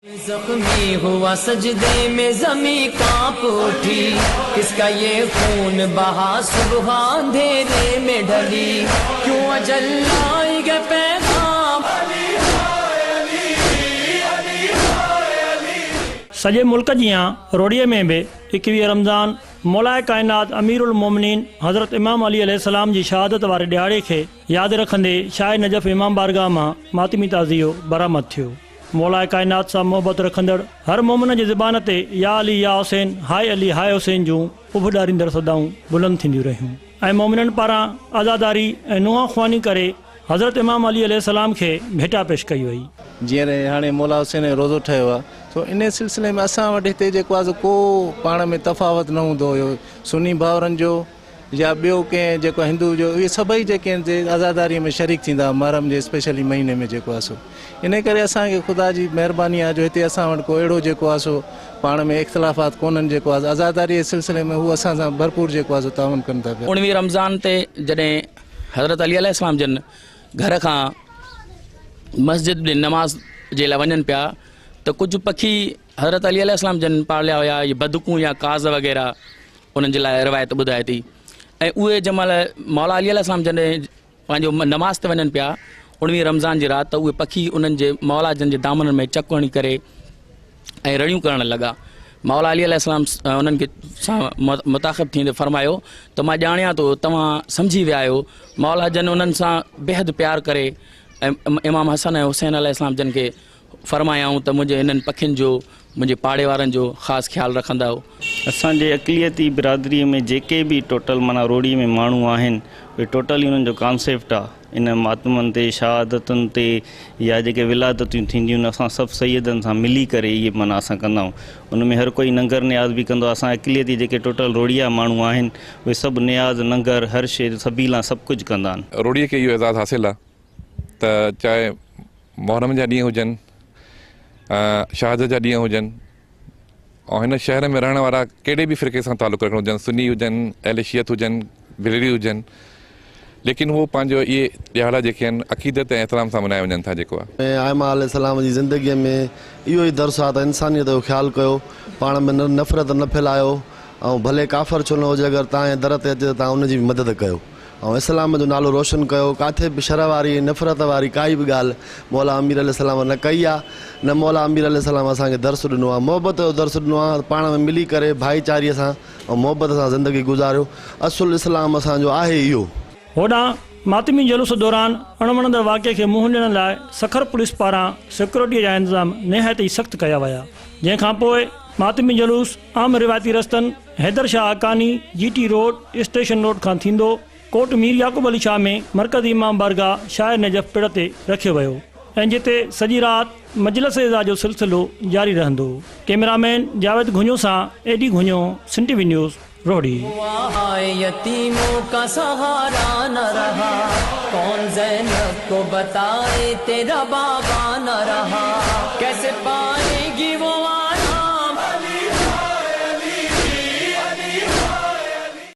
ज़ख्मी हुआ सजदे में ज़मीं कांप उठी, किसका ये खून बहा सुबह अंधेरे में ढली, क्यों अजल लाई गए पैगाम। सॼे मुल्क जियां रोड़ीअ में बि 21 रमज़ान मौलाए काइनात अमीरुल मोमिनीन हज़रत इमाम अली अलैहिस्सलाम जी शहादत वारे ॾिहाड़े खे यादि रखंदे शाह नजफ़ इमाम बारगाह मां मातमी ताज़ियो बरामद थियो। मौलाए काइनात सां मोहबत रखंदड़ हर मोमिन जी ज़बान ते या अली या हुसैन, हाय अली हाय हुसैन जूं उभ ॾारींदड़ सदाऊं बुलंद थींदियूं रहियूं ऐं मोमिननि पारां आज़ादारी ऐं नुआ ख़्वानी करे हज़रत इमाम अली अलैहिस्सलाम खे भेटा पेश कई वई। जीअं हाणे मौला हुसैन जो रोज़ो ठहियो आहे, तो इन सिलसिले में असां वटि हिते जेको आहे को पाण में तफ़ावत न हूंदो हुयो, सुनी भाउरनि जो या ॿियो कंहिं जेको हिंदू जो, इहे सभई जेके आहिनि आज़ादारीअ में शरीक थींदा मुहर्रम जे स्पेशली महीने में जेको आहे सो। इन करे असांखे ख़ुदा जी महिरबानी आहे जो हिते असां वटि को अहिड़ो जेको आहे सो पाण में इख़्तिलाफ़ात कोन्हनि, जेको आहे आज़ादारीअ जे सिलसिले में हू असां सां भरपूर जेको आहे सो ताउन कनि था पिया। 19 रमज़ान ते जॾहिं हज़रत अली अलैहिस्सलाम जन घर खां मस्जिद में नमाज़ जे लाइ वञनि पिया त कुझु पखी हज़रत अली अलैहिस्सलाम जन पालिया हुया, ये बदकूं या काज़ वग़ैरह उन्हनि जे लाइ रिवायत ॿुधाए थी। ऐं उहे जंहिं महिल मौला अली अलैहिस्सलाम जॾहिं पंहिंजो नमाज़ ते वञनि पिया 19 रमज़ान जी राति, त उहे पखी उन्हनि जे मौला जन जे दामन में चक हणी करे ऐं रड़ियूं करण लॻा। मौला अली अलैहिस्सलाम उन्हनि खे सां मुताख़िब थींदे फरमायो त मां ॼाणियां थो तव्हां सम्झी विया आहियो। मौला जन उन्हनि सां बेहद प्यार करे ऐं इमाम हसन ऐं हुसैन अलैहिस्सलाम जन खे फरमायाऊं त मुंहिंजे हिननि पखियुनि जो, मुंहिंजे पाड़े वारनि जो ख़ासि ख़्यालु रखंदा आहियो। असांजे अक़लियती बिरादरीअ में जेके बि टोटल माना रोड़ी में माण्हू आहिनि, उहे टोटल उन्हनि जो कॉन्सेप्ट आहे इन मातमनि ते, शहादतुनि ते या जेके विलादतियूं थींदियूं आहिनि, असां सभु सैदनि सां मिली करे इहे माना असां कंदा आहियूं। उन में हर कोई नंगर नियाज़ बि कंदो आहे। असां अक़लियती जेके टोटल रोड़िया माण्हू आहिनि, उहे सभु नियाज़ नंगर हर शइ सबीला सभु कुझु कंदा आहिनि। रोड़ीअ खे इहो एज़ाज़ हासिलु आहे त चाहे मुहर्रम जा ॾींहं हुजनि, शहादत जा ॾींहं हुजनि, ऐं हिन शहर में रहण वारा कहिड़े बि फ़िरक़े सां तालुक़ु रखणो हुजनि, सुनी हुजनि, अहले शियत हुजनि, बिलड़ी हुजनि, लेकिन उहो पंहिंजो इहे ॾिहाड़ा जेके आहिनि अक़ीदत ऐं एतिराम सां मल्हाया वञनि था। जेको आहे आइमा अलैहिस्सलाम जी ज़िंदगीअ में इहो ई दर्स आहे त इंसानियत जो ख़्यालु कयो, पाण में नफ़रत न फैलायो ऐं भले काफ़र छो न हुजे, अगरि तव्हांजे दर ते अचे त तव्हां उनजी बि मदद कयो ऐं इस्लाम जो नालो रोशन कयो। काथे बि शर वारी नफ़रत वारी काई बि ॻाल्हि मौला अमीर अलैहिस्सलाम न कई आहे, न मौला अमीर अलैहिस्सलाम असांखे दर्स ॾिनो आहे, मोहबत जो दर्स ॾिनो आहे। पाण में मिली करे भाईचारीअ सां ऐं मोहबत सां ज़िंदगी गुज़ारियो। असुलु इस्लाम असांजो आहे इहो। होॾां मातमी जुलूस दौरान अणवणंदड़ वाक़िए खे मुंहुं ॾियण लाइ सखर पुलिस पारां सिक्योरिटीअ जा इंतज़ाम निहायत ई सख़्तु कया विया, जंहिंखां पोइ मातमी जुलूस आम रिवायती रस्तनि Haider Shah Hakani, GT road, station road खां थींदो कोट मीर याक़ूब अली शाह में मरकज़ी इमाम बारगाह शाह नजफ़ पिड़ ते रखियो वियो ऐं जिते सॼी राति मजलिस इज़ा जो सिलसिलो जारी रहंदो। कैमरामैन जावेद घुञो सां एडी घुञो, सिंध टीवी न्यूज़, रोहड़ी। यतीमों का सहारा न रहा, कौन ज़ैनब को बताए तेरा बाबा न रहा, कैसे पाएगी वो।